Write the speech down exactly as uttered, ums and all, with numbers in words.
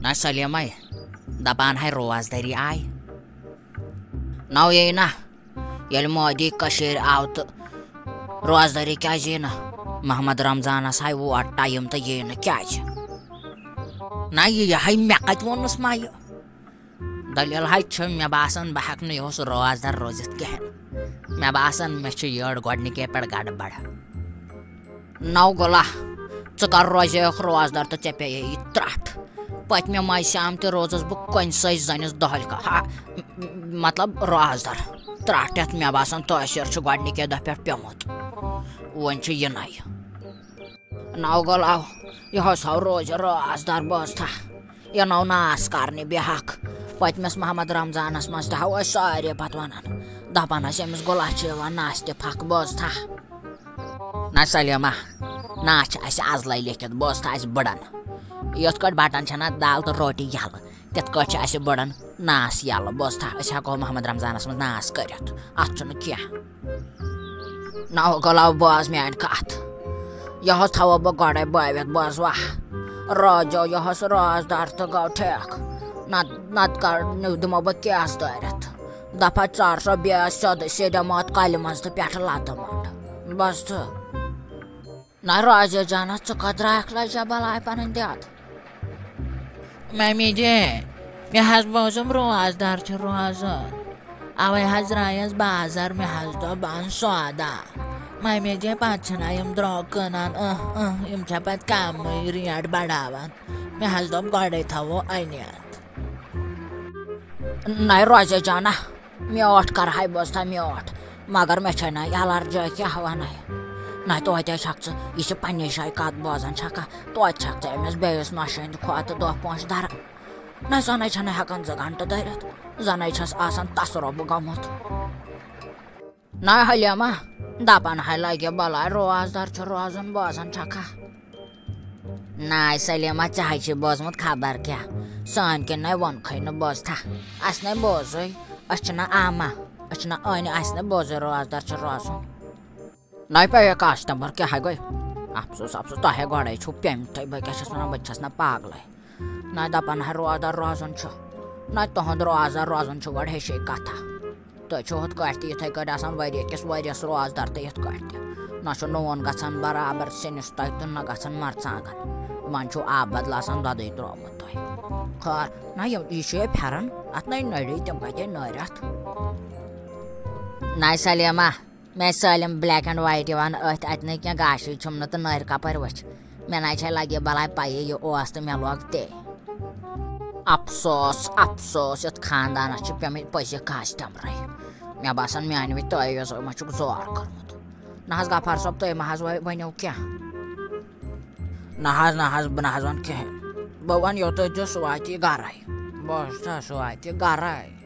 نہ سلیمے، دپان ہے روزدٲری آے۔ نو یی نہ، ییٚلہِ مودی کٔشیٖرِ آو تہٕ روزدٲری کیازِ یی نہٕ؟ محمد رمضانس ہاے ووٹ ٹایم تہٕ یی نہٕ کیازِ؟ نہ یہِ یہے مےٚ کتہِ ووٚنُس ما یہِ؟ دٔلیٖل ہاے چھِ مےٚ باسان بہٕ ہٮ۪کہٕ نہٕ یِہُس روزدار روٗزِتھ کِہیٖنۍ۔ مےٚ باسان مےٚ چھِ یٔڈ گۄڈنِکے پٮ۪ٹھ گڑبڑ۔ نو گوٚلا، ژٕ کر روزیکھ روزدار تہٕ ژےٚ پیٚیے یہِ ترٛٹھ۔ پٔتمہِ ماہِ سام تہِ روٗزُس بہٕ کُنہِ سٕے زٔنِس دۄہلہِ کا-، ہا، م-، مطلب روزدار۔ ترٛٹھ یتھ مےٚ باسان تٲثیر چھُ گۄڈنِکے دۄہ پٮ۪ٹھ پیوٚمُت۔ وۄنۍ چھُ یِنَے۔ نو گوٚلا، یِہوٚس ہاو روزِ رازدار بوزتھا۔ یہِ نو ناس کرنہِ بیہکھ۔ پٔتمِس محمد رمضانس منٛز تہِ ہاو أسۍ سارے پتہٕ ونان۔ دپان ٲسۍ أمِس گوٚلا چھِ یِوان ناس تہِ پھکھ بوزتھا۔ نہ سلیمہ، ناس چھِ اسہِ ازلے لیکھِتھ بوزتھا اسہِ بٕڑن۔ یِتھ کٲٹھۍ بٹن چھنہ دال تہٕ روٹی یلہٕ، تِتھ کٲٹھۍ چھِ اسہِ بٕڑن ناس یلہٕ۔ بوزتھا أسۍ ہٮ۪کو محمد رمضانس منٛز ناس کٔرِتھ، اتھ چھُنہٕ کینٛہہ۔ نو گوٚلا بوز میٲنۍ کتھ۔ یِہُس تھاوو بہٕ گۄڈے بٲوِتھ، بوزوا؟ روزیو یِہُس روزدار تہٕ گوٚو ٹھیک۔ نت-، نتہٕ کر-، دِمو بہٕ کیس دٲرِتھ۔ دفعہ ژار سا بیٚیہِ سیوٚدُے سیٚدیو مات کلہِ منٛز تہٕ پٮ۪ٹھٕ لتہٕ منٛڈ۔ بوزتھٕ؟ نہ روزیو جانہ، ژٕ کتھ درٛایکھ لجہِ بلاے پنٕنۍ دٮ۪د؟ ممی جی، مےٚ حظ بوٗزُم روزدار چھُ روزُن۔ اوے حظ درٛایس بازر، مےٚ حظ دوٚپ بہٕ اَنہٕ سودا۔ ممی جی، پتہٕ چھِنہ یِم درٛوگ کٕنان، اۭں، اۭں، یِم چھےٚ پتہٕ کمٕے ریٹ بڑاوان۔ مےٚ حظ دوٚپ گۄڈے تھاوو أنِتھ۔ نَے روزے جانا، میوٗٹھ کرہاے بوزتھا میوٗٹھ، مگر مےٚ چھے نہ یلر جاے کیٛاہ ونے۔ نہ توتہِ چھکھ ژٕ، یہِ چھِ پننہِ جایہِ کتھ بوزان چھکھا؟ توتہِ چھکھ ژٕ أمِس بیٚیِس نۄشہِ ہٕنٛدِ کھۄتہٕ دۄہ پونٛسہٕ دران۔ نہ زنے چھنہٕ ہٮ۪کان زٕ گنٹہٕ دٔرِتھ، زنے چھس آسان تصرُف گوٚمُت۔ نہ حلیمہ، دپان ہے لگہِ بلاے روزدار چھُ روزُن، بوزان چھکھا؟ ناے سلیمہ، ژےٚ ہے چھُے بوزمُت خبر کیٛاہ، سٲنۍ کِنۍ نَے ووٚنکھٕے نہٕ بوزتھا۔ اَسہِ نَے بوزُے، أسۍ چھِنہ عامہ، أسۍ چھِنہ أنۍ، اَسہِ نَے بوزُے روزدار چھُ روزُن۔ نَے پیٚیہِ کسٹمر کیٛاہ ہے گٔے؟ افسوس، افسوس، تۄہے گۄڈَے چھُو پیٚمتٕے، بہٕ کیٛاہ چھَس وَنان، بہٕ تہِ چھَس نہ پاگلٕے۔ نَے دَپان ہے روزدار روزُن چھُ، نَے تُہُنٛد روزدار روزُن چھُ گۄڈٕ ہِشے کَتھا۔ تُہۍ چھِو ہُتھ کٲٹھۍ تہِ یِتھَے کٲٹھۍ آسان ؤریہِ کِس ؤریَس روزدار تہٕ یِتھ کٲٹھۍ تہِ۔ نہ چھُ نوٗن گژھان برابر سِنِس تۄہہِ تہٕ نہ گژھان مرژٕوانٛگن۔ وۄنۍ چھُو آب بدلہٕ آسان دۄدٕے ترٛوومُت تۄہہِ۔ خٲر، نہ یِم، یہِ چھُ یہِ پھٮ۪رن، اَتھ نَے نٔرۍ، تِم کَتہِ نٔرۍ اَتھ؟ نَے سلیمہ، مےٚ سٲلِم black and white یِوان أتھۍ، اَتہِ نَے کینٛہہ گاشٕے چھُم نہٕ تہٕ نٔرۍ کَپٲرۍ وٕچھ؟ مےٚ نَے چھےٚ لَگہِ بَلاے پَیی یہِ اوس تہٕ مےٚ لوگ تے۔ افسوس، افسوس، یَتھ خاندانَس چھِ پیٚمٕتۍ پٔزی کاسٹمرٕے۔ مےٚ باسان، میٛانہِ وِتہِ تۄہہِ یوت ما چھُکھ زور کوٚرمُت۔ نہ حظ، غفار صٲب، تُہۍ ما حظ ؤ-، ؤنِو کینٛہہ۔ نہ حظ، نہ حظ، بہٕ نہ حظ وَنہٕ کِہیٖنۍ۔ بہٕ وَنہٕ یوٚتَتھ زِ سُہ واتہِ گَرَے۔ بوزتھا، سُہ واتہِ گَرَے۔